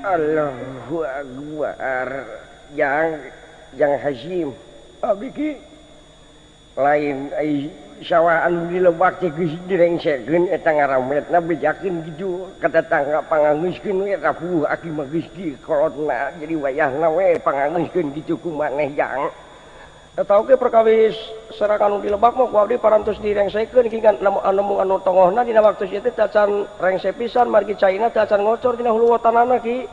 Allahu Akbar. Jang Hasim abdi ki lain ai sawah anu di lebak teh geus direngsekeun eta ngarametna bejakeun kitu ka tetangga pangangeuskeun we rapuh aki mah geus di kolotna jadi wayahna we pangangeuskeun kitu ku maneh jang. Eta oge perkawis serangan anu di lebak mah ku abdi parantos direngsekeun ki kan nemu anu tongohna dina waktu ieu teh tacan rengse pisan margi caina tacan ngocor dina hulu watanana ki.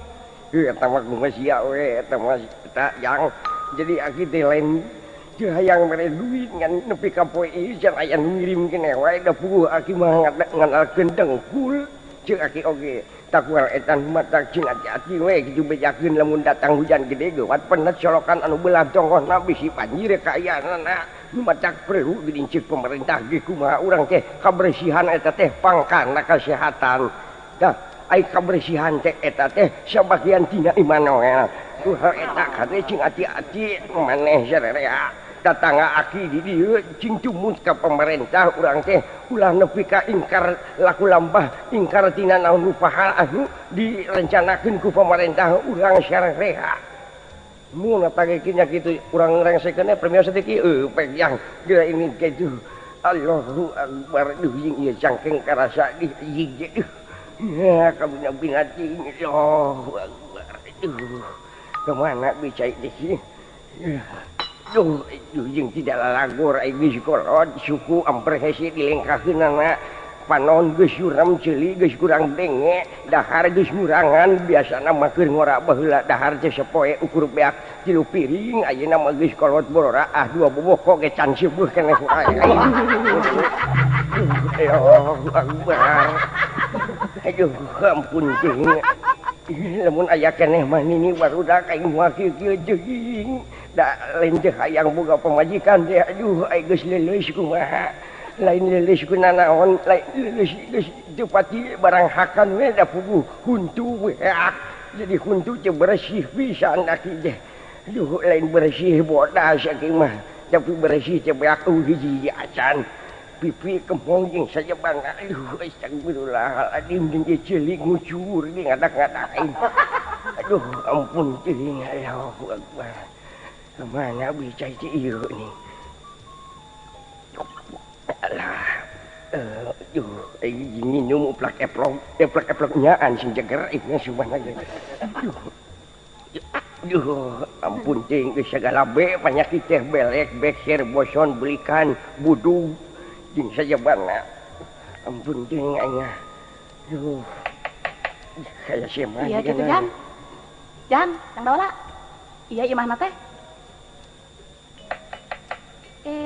Heuh eta mah kumaha sia we eta mah eta jang jadi aki teh lain teu hayang mere duit ngan nepi ka poe ieu can aya nu ngirim keneh wae da puguh aki mah nganalkeun dengkul ceuk aki oge takual eta nu matak cing ati-ati we kitu bejakeun lamun datang hujan gede geuwat penet solokan anu belah tonggohna bisi banjir kaayaanana nu matak perlu geuning ceuk pemerintah ge kumaha urang teh kabersihan eta teh pangkana kasehatan dah ai kabersihan teh eta teh sabagian tina iman we ku hal eta kade cing ati-ati maneh sarerea tetangga aki di dieu cing tumut ka pemerintah urang teh ulah nepi ka ingkar laku lambah ingkar tina naon rupa hal anu direncanakeun ku pemerintah urang sarerea mun eta ge nya kitu urang rengsekeun premios teh ki eueuh yang geura ini kitu Allahu Akbar duh jeung ieu cangkeng karasa di hiji duh ya kamu binati Allahu Akbar duh kemana bisa ini duh jeung tidak lalagor ai geus kolot suku amper hese dilengkakeunana panon geus suram ceuli geus kurang denge dahar geus murangan biasana mah keur ngora baheula dahar teh sapoe ukur beak 3 piring ayeuna mah geus kolot borora ah 2 boboko ge can seueuh keneh wae. Allahu Akbar aduh ampun teuing lamun aya keneh mah nini barudak aing moal kieu-kieu teuing da lain teh hayang boga pamajikan teh aduh ai geus leuleus kumaha lain leuleus ku nanaon lain leuleus geus teu pati barang hakan we da puguh huntu we jadi huntu teh bersih pisan aki teh aduh lain bersih bodas aki mah tapi bersih teh beak hiji acan pipi kembong jeung sajabang aduh astagfirullahaladzim jeung ceulik ngucur ge ngadak-ngadak aduh ampun teuing Allahu Akbar kemana bisa ieu nih alah aduh nginum uplak eplok eplok nyaan sing jeger ieu subhanallah aduh aduh ampun teuing geus sagala be panyakit teh belek beser boson belikan budug jeung sajabana ampun teuing aing aduh kaya sia mah iya kitu Jan Jan Kang Daola iya imahna teh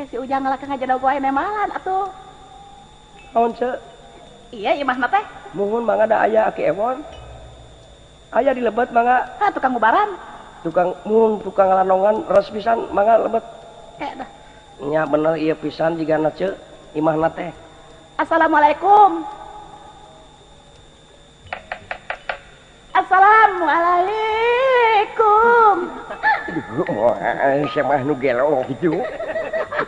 si Ujang ngalakang ngajadoh wae nemalan atuh naon ce iya imahna teh muhun mangga da aya aki Ewon aya di lebet mangga ha tukang ubaran tukang muhun tukang lanongan res pisan mangga lebet dah nya bener ieu pisan jigana ce imahna teh Assalamualaikum. Assalamualaikum. Aduh, siapa nu gelo gitu.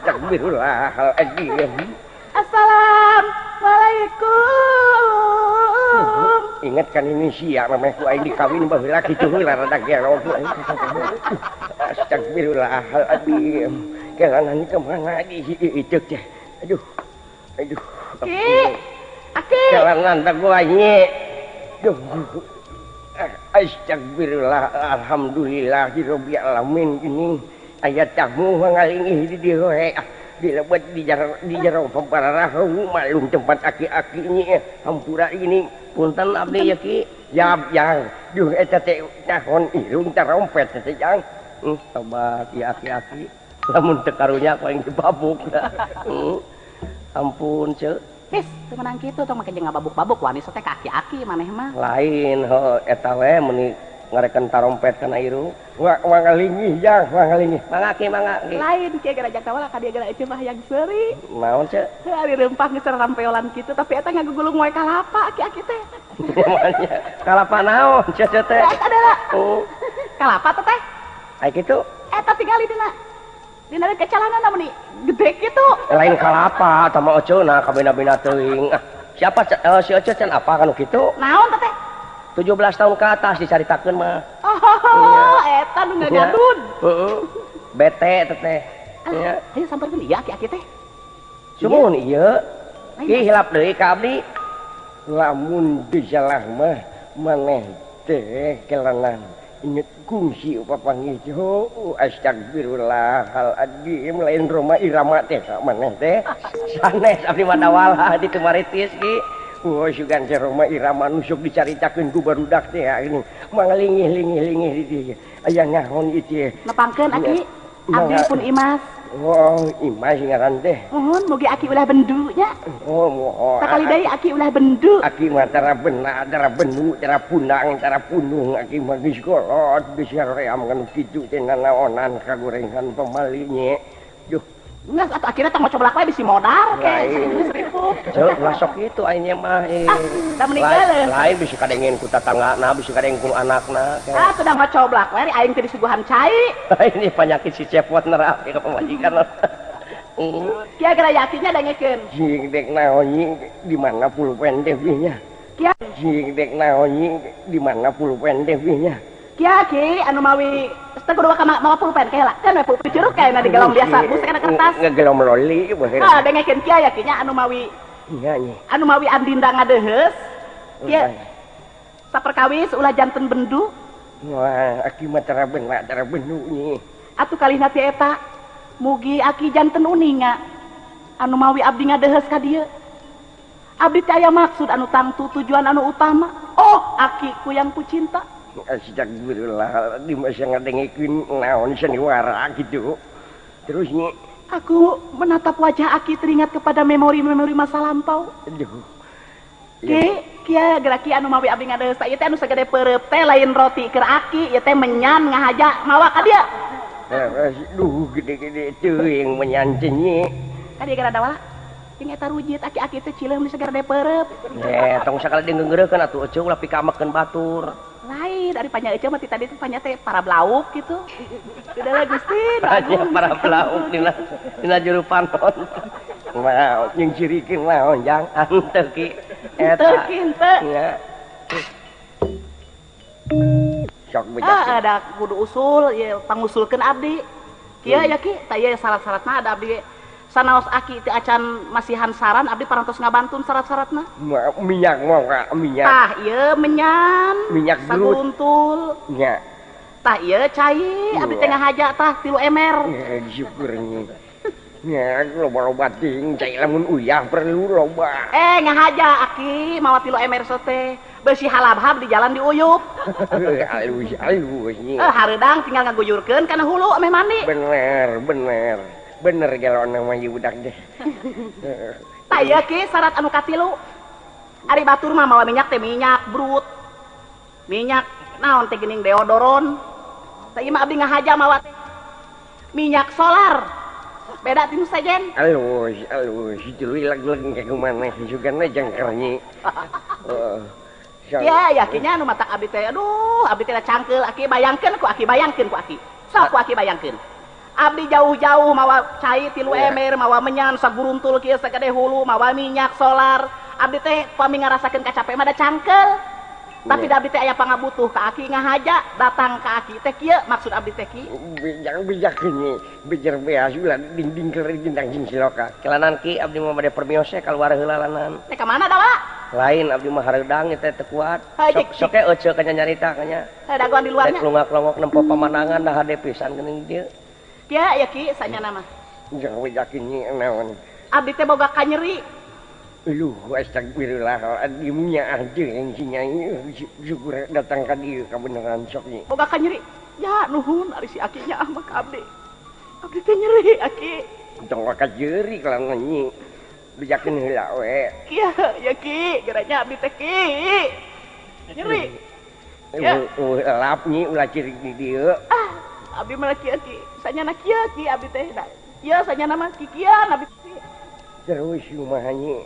Takbirullah-aladzim. Assalamualaikum. Ingat kan ini sia memeh ku aing dikawin baheula kitu heula rada gelo. Astagfirullahaladzim. Kelanan kemana di itu teh. Aduh. Aduh. Ki. Aki. Jalanan teh gua nyi. Duh. Astagfirullah alhamdulillahirabbil alamin ini aya tamu ngalingih di dieu we. Dilebet di jero papararahu malum tempat aki-aki ini hampura ini punten abdi ya ki. Yap yang duh eta teh nahon irung tarompet teh jang. Tobat ya aki-aki lamun teu karunya ku aing dibabuk. Ampun ce. Wis, teu meunang kitu tong make jeung ngababuk-babuk wani teh ka aki-aki maneh mah. Lain heuh eta we meuni ngarekan tarompet kana irung. Wangalingih jang, wangalingih. Mangga ki, mangga ki. Lain kieu gara jang tawala ka dieu gara ece mah yang seuri. Naon ce? Heuh ari reumpah geus rampeolan kitu tapi eta ngagugulung wae kalapa aki-aki teh. Kalapa naon ce teh? Eta adalah. Kalapa teh teh? Ai kitu. Eta tingali dina. Dina kecalanana meuni gede kitu. Lain kalapa tah mah oceuna kabina-bina teuing. Ah, Siapa si Ece can apa kan kitu? Naon teh? 17 tahun ke atas dicaritakeun mah. Oh, eta nu ngagadun. Heeh. Bete teh. Nya. Ayo samperkeun ieu aki-aki teh. Sumuhun ieu. Ki hilap deui ka abdi. Lamun disalah mah maneh teh kelanan inget kungsi papanggih oh astagfirullahaladzim lain Rhoma Irama teh maneh teh sanes abdi mah dawala di tumaritis ki oh sugan teh Rhoma Irama nu sok dicaritakeun ku barudak teh ini mangalingih-lingih-lingih di dieu aya nyaho ieu nepangkeun aki abdi pun Imas. Oh, Imas ngaran teh. Mohon mugi aki ulah bendu nya. Oh, mohon. Sakali deui aki ulah bendu. Aki mah tara bena, tara bendu, tara punang, tara punung, aki mah geus kolot, geus haream kan kitu teh nanaonan kagorengan pamali nya. Duh. Geus atuh akhirna tong coblak wae bisi modar ke 1.000. Ceu ulah sok kitu aing mah. Ah, da meninggal. Lain bisi kadengen ku tatanggana, bisi kadengen ku anakna. Ah, teu da coblak wae aing teh disuguhan cai. Ini penyakit si cepot nerap ke pemajikan. Kia gara yakinnya dengekeun. Jing dek naon di mana pulpen teh nya. Kia jing dek naon di mana pulpen teh nya. Kia ki anu mawi teu kudu ka mawa pulpen ke heula. Kan we pulpen curug kaena digelom biasa bus kana kertas. Ngegelom loli bae. Ah dengekeun kia yakinnya anu mawi. Nya nya. Anu mawi andinda ngadeheus. Kia saperkawis ulah janten bendu. Wah, aki mah tara benak, tara bendu nyi. Atuh kalihna ti eta mugi aki janten uninga anu mawi abdi ngadeheus ka dieu. Abdi teh aya maksud anu tangtu tujuan anu utama. Oh, aki ku yang ku cinta. Astagfirullah, di masa ngadengekeun naon sandiwara kitu. Terus nyi, aku menatap wajah aki teringat kepada memori-memori masa lampau. Aduh. Ki, kia geraki anu mawi abdi ngadeheus ieu teh anu sagede peureub teh lain roti keur aki, ieu teh menyan ngahaja mawa ka dieu. Duh gede-gede teuing menyan teh nyi. Ka dieu gara dawala. Jeung eta rujit aki-aki teh cileuh meuni sagede peureub. Eh, tong sakali deungeungeureun atuh eceu ulah pikamekeun batur. Lain dari panya eceu mah ti tadi teh panya teh para blauk gitu. Tidak lah Gusti, para blauk dina dina juru panon. Wow, jeung cirikeun naon jang henteu ki. Eta henteu. Nya. Sok beja. Ah, ada kudu usul ieu pangusulkeun abdi. Kieu ya ki, tah ieu syarat-syaratna ada abdi. Sanaos aki teu acan masihan saran abdi parantos ngabantun syarat-syaratna. Minyak mah minyak. Tah ieu menyan, minyak saguntul. Nya. Tah ieu cai abdi teh ngahaja tah 3 ember. Syukur nya. Nya loba-loba ting cai lamun uyah perlu loba. Eh ngahaja aki mawa 3 ember sote. Beusi halabhab di jalan diuyup. Alus alus nya. Hareudang tinggal ngaguyurkeun kana hulu ameh mandi. Bener bener. Bener galon mah ieu budak teh. Tah ieu ki syarat anu katilu. Ari batur mah mawa minyak teh minyak brut. Minyak naon teh geuning deodoron. Tah ieu mah abdi ngahaja mawa teh minyak solar. Beda ti nu sejen. Alus alus deui leg-leg ka kumaneh sugana jangkar nyi. Ya yakinnya anu matak abdi teh aduh abdi teh cangkeul aki bayangkeun ku aki bayangkeun ku aki. Sok ku aki bayangkeun. Abdi jauh-jauh mawa cai 3 ember, mawa menyan saguruntul kieu sagede hulu, mawa minyak solar. Abdi teh pami ngarasakeun kacape mah da cangkeul. Tapi da abdi teh aya pangabutuh ka aki ngahaja, datang ka aki teh kieu maksud abdi teh ki. Bijak bijakeun nyi, bejer beas ulah dinding keur dindang jeung siloka. Kelanan ki abdi mah bade permios kaluar heula lanan. Teh ka mana da wa? Lain abdi mah hareudang teh teu kuat. Sok sok ge euceu ka nyarita kanya. Dagoan di luarnya. Rek longak-longok nempo pamandangan da hade pisan geuning dieu. Kia ya ki sanyana mah. Jangan bejakeun nyi naon. Abdi teh boga kanyeri. Luh astagfirullahaladzim nya anjeun si nyai syukur datang ka dieu kabeneran sok nyi. Boga kanyeri. Ya nuhun ari si aki nya mah ka abdi. Abdi teh nyeri aki. Tong ka jeuri kalangan nyi. Bejakeun heula we. Kia ya ki geranya abdi teh ki. Nyeri. Ya. Lap nyi ulah cirik di dieu. Ah, abdi mah kieu ki. Sanyana kieu ki abdi teh. Kieu sanyana mah kikian abdi. Terus kumaha nyi?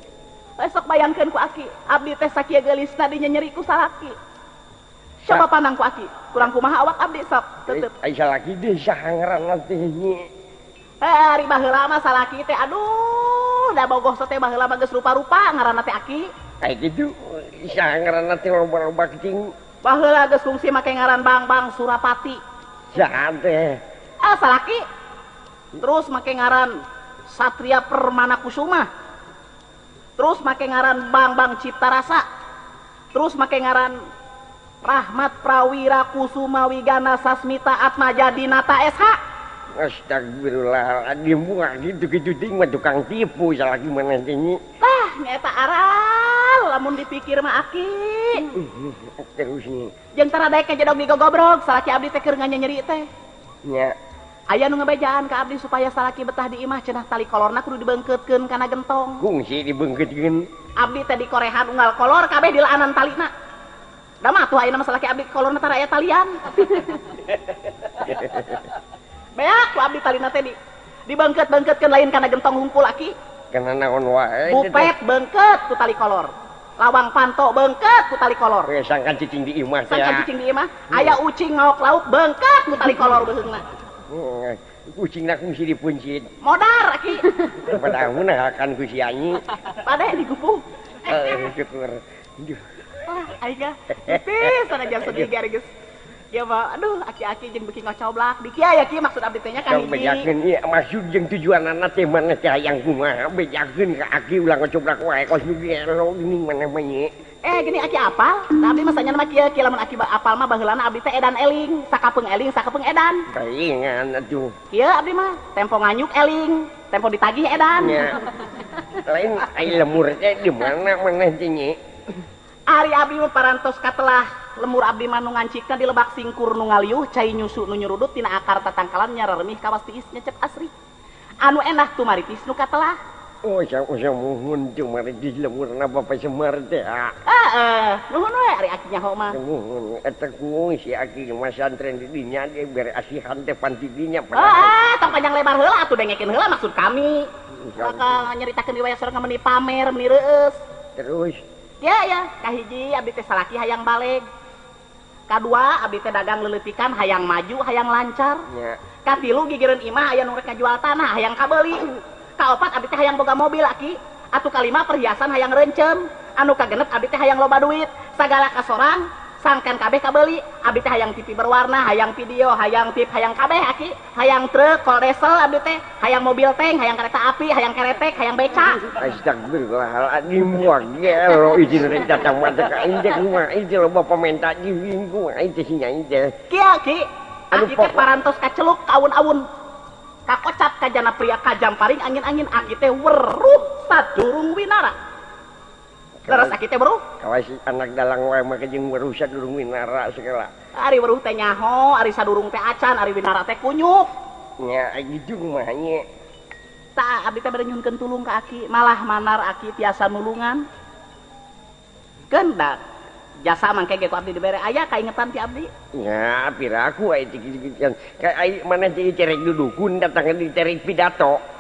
Sok bayangkeun ku aki, abdi teh sakieu geulisna di nyeri ku salaki. Coba pandang ku aki, kurang kumaha awak abdi sok tetep. Ai salaki deui saha ngaranna teh nyi? Ari baheula mah salaki teh aduh, da bogoh teh baheula mah geus rupa-rupa ngaranna teh aki. Kayak gitu saha ngaranna teh loba-loba cing. Baheula geus kungsi make ngaran Bang-Bang Surapati. Saha teh? Ah salaki. Terus make ngaran Satria Permana Kusuma. Terus make ngaran Bang-Bang Cipta Rasa. Terus make ngaran Rahmat Prawira Kusuma Wigana Sasmita Atmaja Dinata SH. Astagfirullahaladzim, gitu-gitu ting mah tukang tipu salah gimana tinggi. Tah, nyata aral lamun dipikir mah aki. Terus nih. Jeung tara daek kajedog digogobrog, salaki abdi teh keur nganyeri teh. Nya. Aya nu ngebejaan ka abdi supaya salaki betah di imah cenah tali kolorna kudu dibeungkeutkeun kana gentong. Kungsi dibeungkeutkeun. Abdi teh dikorehan unggal kolor kabeh dilaanan talina. Da mah atuh ayeuna mah salaki abdi kolorna tara aya talian. Beak ku abdi talina teh dibeungkeut-beungkeutkeun lain kana gentong hungkul aki. Kana naon wae. Bupet beungkeut ku tali kolor. Lawang panto beungkeut ku tali kolor. Sangkan cicing di imah teh. Sangkan cicing di imah. Aya ucing ngaok lauk beungkeut ku tali kolor beuheungna. Kucingna kungsi dipuncit. Modar aki. Padahal mun akan ku si anyi. Padeh digupung. Syukur. Wah, aing ah. Pipis sanajan sedih ge geus. Ya mah, aduh aki-aki jeung beuki ngocoblak. Di kieu ya ki maksud abdi teh nya ka hiji. Bejakeun ieu maksud jeung tujuanana teh maneh teh hayang kumaha bejakeun ka aki ulah ngocoblak wae kos nu gelo geuning maneh mah nye. Gini aki apal? Da abdi mah sanyana mah kieu kieu lamun aki apal mah baheulana abdi teh edan eling, sakapeung eling, sakapeung edan. Palingan atuh. Kieu abdi mah tempo nganyuk eling, tempo ditagih edan. Nya. Lain ai lemur teh di mana maneh teh nye? Ari abdi mah parantos katelah lemur abdi mah nu ngancikna di lebak singkur nu ngaliuh cai nyusu nu nyurudut tina akar tatangkalan nyararemih kawas tiis nyecep asri. Anu endah tumaritis nu katelah. Oh, usah muhun tumaritis lemurna Bapak Semar teh. Heeh, nuhun we ari aki nyaho mah. Nuhun eta ku si aki mah santren di dinya ge bere asihan teh panti dinya. Heeh, tong panjang lebar heula atuh dengekeun heula maksud kami. Maka nyaritakeun riwayat sorang meni pamer meni reueus. Terus ya ya, kahiji abdi teh salaki hayang baleg. Kadua abdi teh dagang leuleutikan hayang maju, hayang lancar. Ya. Katilu gigireun imah aya nu rek ngajual tanah hayang kabeuli. Kaopat abdi teh hayang boga mobil aki. Atuh kalima perhiasan hayang reuncem. Anu kagenep abdi teh hayang loba duit. Sagala kasorang sangkan kabeh kabeuli. Abdi teh hayang TV berwarna, hayang video, hayang tip, hayang kabeh aki. Hayang truk, koldesel abdi teh, hayang mobil tank, hayang kereta api, hayang keretek, hayang beca. Astagfirullahaladzim, wah gelo izin rek datang mah teh ka aing teh kumaha ieu loba pamenta jeung kumaha ieu teh si nyai teh. Kieu ki, aki teh parantos kaceluk ka awun-awun. Kakocap kajana pria kajam paring angin-angin aki teh weruh sadurung winara. Leres aki teh weruh? Kawas anak dalang wae mah jeung weruh sadurung winara segala. Ari weruh teh nyaho, ari sadurung teh acan, ari winara teh kunyuk. Nya gitu kumaha nya. Tah abdi teh bade nyuhunkeun tulung ka aki, malah manar aki tiasa nulungan. Keun da jasa mangke ge ku abdi dibere aya kaingetan ti abdi. Nya piraku aya teh ka ai maneh teh cerek dudukun datang diterek pidato.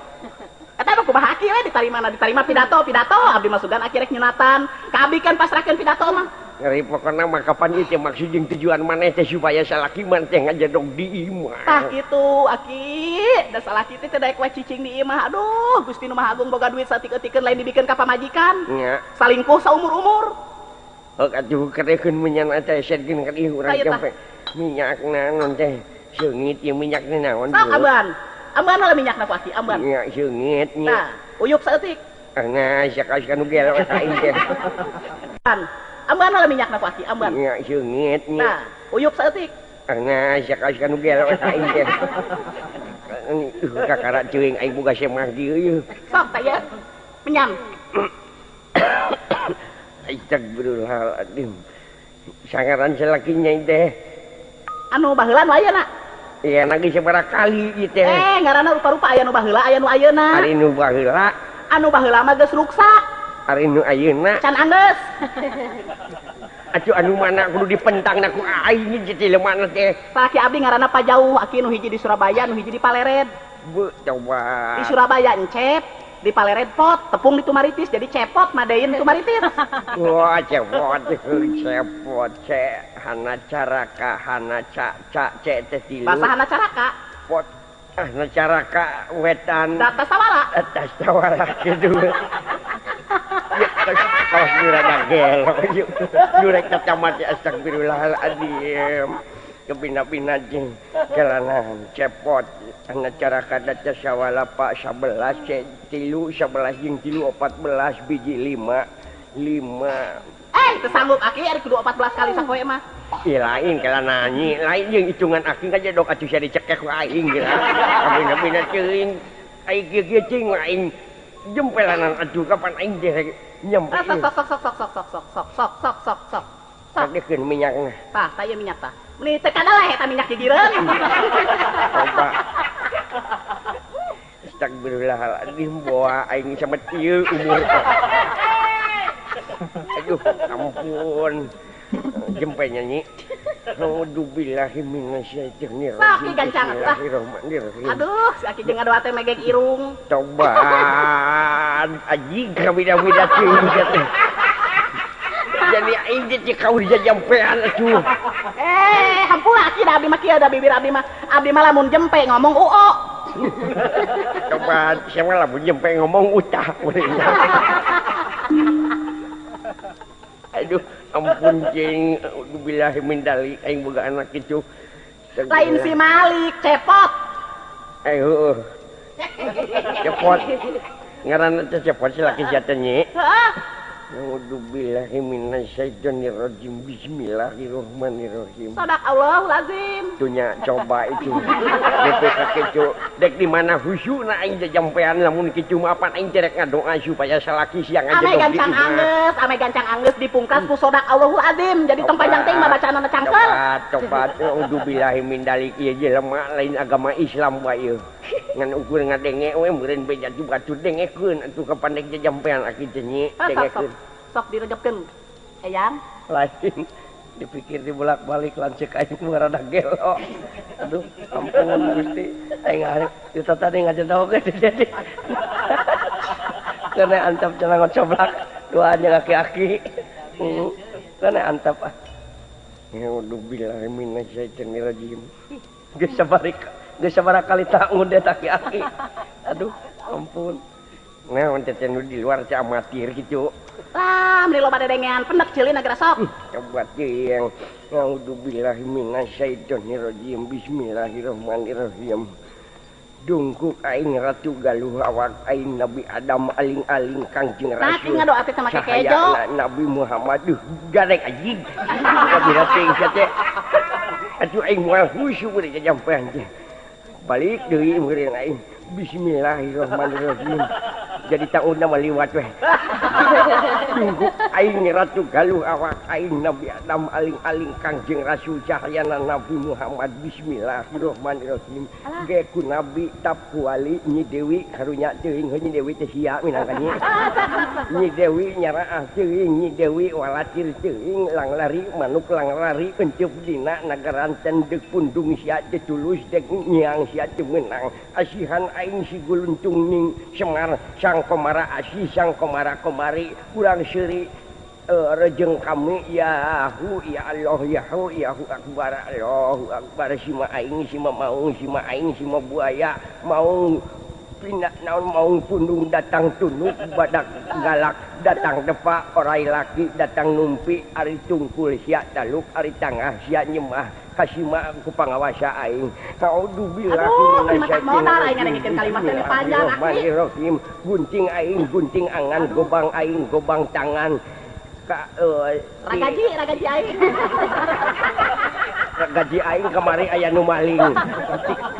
Eta mah kumaha aki we ditarimana ditarima pidato pidato abdi mah sugan aki rek nyunatan. Ka abdi kan pasrahkeun pidato mah. Ngeri pokona mah kapan ieu teh maksud jeung tujuan maneh teh supaya salaki mah teh ngajedog di imah. Tah kitu aki, da salaki teh teu daek we cicing di imah. Aduh, Gusti nu Maha Agung boga duit satik-eutikeun lain dibikeun ka pamajikan. Nya. Salingkuh saumur-umur. Heuh atuh kerekeun menyan teh setkeun ka dieu urang sampe minyak naon teh seungit ieu minyak naon. Sok ambean. Ambean heula minyakna ku aki, ambean. Nya seungit nya. Tah, uyup saeutik. Nah, sakaos ka nu gelo ka aing teh. Ambean heula minyakna ku aki, ambean. Nya seungit nya. Tah, uyup saeutik. Nah, sakaos ka nu gelo ka aing teh. Kakara ceuing aing boga semah dieu ieu. Sok tah ieu. Menyan. Astagfirullahaladzim. Sangaran salakinya teh. Anu baheula nu ayeuna? Iya, lagi sabaraha kali ieu teh. Ngaranna rupa-rupa aya nu baheula, aya nu ayeuna. Ari nu baheula. Anu baheula mah geus ruksa. Ari nu ayeuna can anggeus. Atuh anu mana kudu dipentangna ku aing teh lemana teh. Salaki abdi ngaranna Pajauh, aki nu hiji di Surabaya, nu hiji di Palered. Beuh, coba. Di Surabaya encep, di Palered pot, tepung di Tumaritis, jadi cepot madein Tumaritis. Wah, cepot, cepot, ce, hana caraka, hana ca, ca, ce teh tilu. Bahasa hana caraka. Pot, hana caraka wetan. Data sawala. Data sawala gitu. Ya, Kawas rada gelo jurek cacamat astagfirullahaladzim. Kebina-bina jeung jalanan cepot ana cara kada teh sawalapa 11 tilu 11 jeung tilu 14 biji 5 5. Eh teu sanggup aki ari kudu 14 kali sapoe mah. Ih lain kala nyanyi lain jeung hitungan aki ka jedok atuh sia dicekek ku aing geura. Kebina-bina teuing aing kieu cing aing jempelanan atuh kapan aing teh nyampe. Sok sok sok sok sok sok sok sok sok sok sok sok. Sadekeun minyakna. Tah, tah ieu minyak tah. Meuni teu kadaleh eta minyak gigireun. Coba. Astagfirullahaladzim boa aing samet ieu umur. Aduh, ampun. Jempe nyanyi. A'udzubillahi minasyaitonir rajim. Sok gancang tah. Aduh, si aki jeung ngadoa teh megek irung. Coba. Anjing kabida-bida teuing teh. Jadi aing teh kau dijampean atuh. Eh, hampura aki da abdi mah kieu da bibir abdi mah. Abdi mah lamun jempe ngomong uo. Coba siapa lamun jempe ngomong utah. Aduh, ampun jeung billahi min dalik aing boga anak kitu. Lain si Malik, cepot. Eh heueuh. Cepot. Ngaranna teh cepot si laki sia teh nyi. Heeh. A'udzubillahi minasyaitonirrajim. Bismillahirrahmanirrahim. Sadaqallahul azim. Tunya coba itu. DPK kitu dek di mana khusyukna aing jajampean lamun kitu mah apan aing teh rek ngadoa supaya salaki siang aja. Ame gancang anggeus, ame gancang anggeus dipungkas ku sadaqallahul azim. Jadi tong panjang teh mah bacaanna cangkel. Coba a'udzubillahi min dalik ieu jelema lain agama Islam bae ieu. Ngan ukur ngadenge we meureun beja batur dengekeun atuh kapan dek jajampean aki teh nyi dengekeun. Sok direjepkeun eyang lain dipikir dibolak-balik lanceuk aing mah rada gelo. Aduh ampun Gusti aing itu tadi ngajedog ge jadi kana antap cenah ngocoblak doa jeung aki-aki kana antap ah. A'udzubillahi minasyaitonirrajim. Geus sabari geus sabaraha kali tak ngundet aki-aki. Aduh ampun. Nah, teh nu di luar teh amatir kitu. Lah, meuni loba dedengean pendek ceulina geura sok. Coba teuing. A'udzubillahi minasyaitonirrajim. Bismillahirrahmanirrahim. Dungkuk aing Ratu Galuh awak aing Nabi Adam aling-aling Kangjeng Nah, Rasul. ngadoa teh sama kekejo. Nabi Muhammad duh garek anjing. Kabira teuing sia teh. Atuh aing moal khusyuk we jajampean teh. Balik deui meureun aing. Bismillahirrahmanirrahim. Jadi tauna mah liwat weh. Tunggu aing Ratu Galuh awak aing Nabi Adam aling-aling Kangjeng Rasul cahyana Nabi Muhammad. Bismillahirrahmanirrahim. Ge ku Nabi tap ku wali Nyi Dewi karunya teuing Nyi Dewi teh sia minangka nyi. Nyi Dewi nyaraah teuing Nyi Dewi walatir teuing langlari manuk langlari enceup dina nagaranten deuk pundung sia teu tulus deuk nyiang sia teu meunang. Asihan aing si guluntung ning Semar sang komara asih sang komara komari kurang seuri rejeng kami yahu ya Allah yahu yahu akbar Allahu akbar sima aing sima maung sima aing sima buaya maung pina naon maung pundung datang tunuk badak galak datang depa orai laki datang numpi ari tungkul sia taluk ari tangah sia nyemah kasima ku pangawasa aing. A'udzubillahi minasyaitonir rajim. Gunting aing gunting angan gobang aing gobang tangan ka ragaji ragaji aing. Ragaji aing kamari aya nu maling.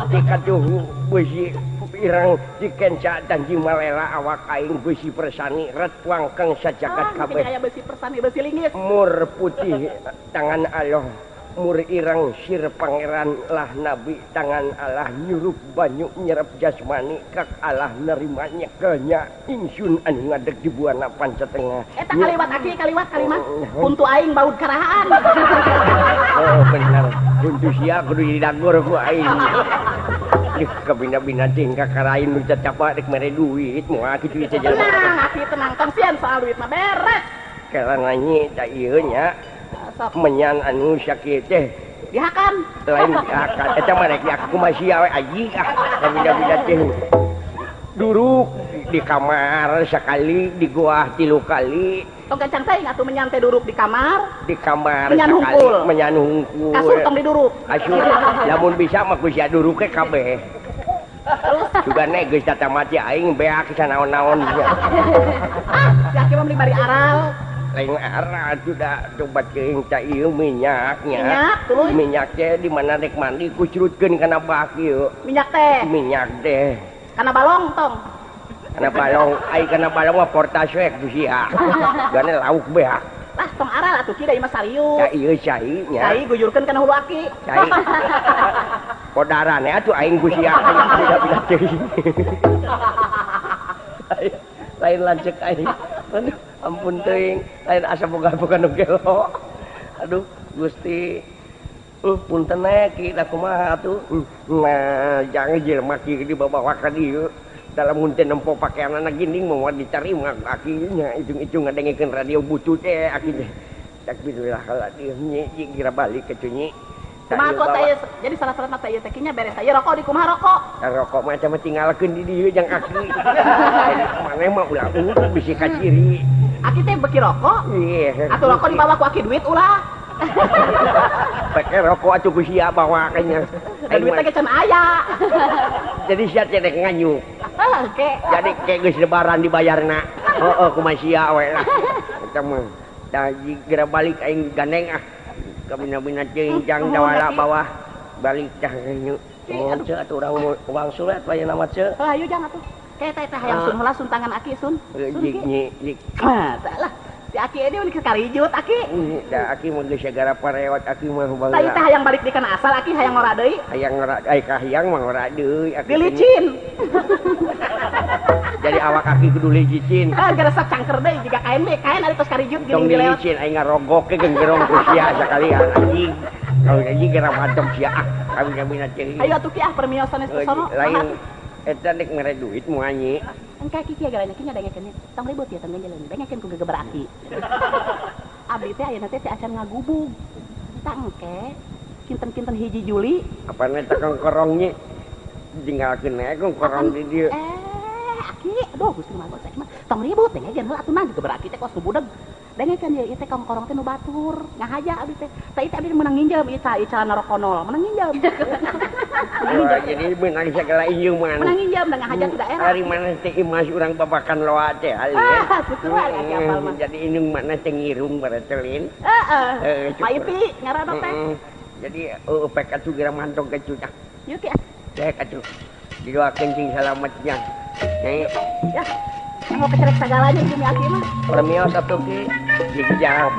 Dikaduh beusi ireng dikenca danji malela awak aing beusi persani ret wangkeng sajagat kabeh. Aya beusi persani beusi linggis. Mur putih tangan Allah. Mur ireng sir pangeran lah nabi tangan Allah nyurup banyu nyerap jasmani kak Allah nerima nyekelnya ingsun anu ngadeg di buana panca tengah. Eta kaliwat aki kaliwat kalimah kuntu aing baud karahaan. Oh bener kuntu sia kudu didagor ku aing. Dih kabina-bina ting kakarain nu cacapa rek mere duit moal kitu ieu jelema. Tenang aki tenang tong sieun soal duit mah beres. Kala nyanyi da ieu nya. Menyan anu sakit teh dihakan lain dihakan eta mah rek dihakan kumaha sia we anjing ah kabina-bina teh duruk Di kamar sekali, di goah 3 kali. Tong gancang teuing atuh menyan teh durup di kamar. Di kamar menyan hungkul. Menyan hungkul. Kasur tong didurup. Kasur. Lamun bisa mah ku sia duruke kabeh. Terus juga nek geus tatamati aing beak sanaon-naon sia. Ah, si aki mah beli bari aral. Lain aral sudah coba teuing ta ieu minyaknya. Minyak tuluy. Minyak teh di mana rek mandi kucrutkeun kana bak ieu. Minyak teh. Minyak teh. Kana balong tong. Kana balong, ai kana balong mah portas we ku sia. Gane lauk beak. Lah tong aral atuh ki da ieu mah sarius. Ya ieu cai nya. Cai gujurkeun kana hulu aki. Cai. Podarane atuh aing ku sia beda-beda teuing. Lain lanceuk aing. Aduh, ampun teuing, lain asa boga-boga nu gelo. Aduh, Gusti. Punten we ki da kumaha atuh. Nah, jangan jelema ki dibawa ka dieu. Dalam mun teh nempo pakaianana ginding moal diterima akinya ijung-ijung ngadengekeun radio bucu teh aki teh. Takbirullah kalau nyi kira balik ke cunyi. Kumaha tuh teh jadi salah-salah teh ieu teh kinya beres teh rokok di kumaha rokok? Rokok mah mah tinggalkeun di dieu jang aki. Jadi maneh mah ulah bisi kaciri. Aki teh beki rokok? Iya. Atuh rokok dibawa ku aki duit ulah. Pakai rokok atuh ku sia bawa kayaknya. Da duit teh can aya. Jadi sia teh rek nganyuk. Oke. Jadi kayak geus lebaran dibayarna. Heeh kumaha sia we lah. Eta mah da geura balik aing gandeng ah. Kabina-bina teuing jang dawala bawah balik tah nyu. Mohon ceu atuh urang wangsul atuh ayeuna mah ceu. Heuh ayo jang atuh. Ke teh teh hayang sun heula sun tangan aki sun. Sun nyi nyi. Tah lah. Si aki ini unik karijut aki. Da aki mah geus sagara parewat aki mah baheula. Tah teh hayang balik di kana asal aki hayang ngora deui. Hayang ngora ai ka hayang mah ngora deui aki. Dilicin. Jadi awak aki kudu licin. Ah geresak cangker deui jiga kain deui kain ari tos karijut geuning dilewat. Tong dilicin aing ngarogok ke genggerong ku sia sakalian anjing. Kawin anjing geura matok sia ah. Kawin-kawin teuing. Ayo atuh ki ah permiosan geus sono. Lain eta nek mere duit moal nyi. Engke ki kieu galanya ki nyadengekeun tong ribut ya tong jalan dengekeun ku gegeber aki. Abdi teh ayeuna teh acan ngagubug. Tah engke kinten-kinten 1 Juli. Apana teh kongkorong nyi? Tinggalkeun we kongkorong di dieu. Aki, aduh Gusti mah saya mah tong ribut dengekeun heula atuh nah gegeber aki teh kos nu budeg. Dengekeun ieu teh kongkorong teh nu batur. Ngahaja abdi teh. Tah ieu teh abdi meunang nginjem ieu calana rokonol, meunang nginjem. Wah, jadi meunang sagala injuman. Meunang nginjem da ngahaja ti daerah. Ari mana teh imas urang babakan loa teh alin. Ah, syukur aki apal mah. Jadi indung mana teh ngirung baretelin. Heeh. Ma Ipi ngaranna teh. Jadi pek atuh geura mantong ke cucak. Yuk ki. Cek atuh. Didoakeun sing salametnya. Nyai. Ya. Mau kecerek sagalanya jeung aki mah. Permios atuh ki. Jig jang.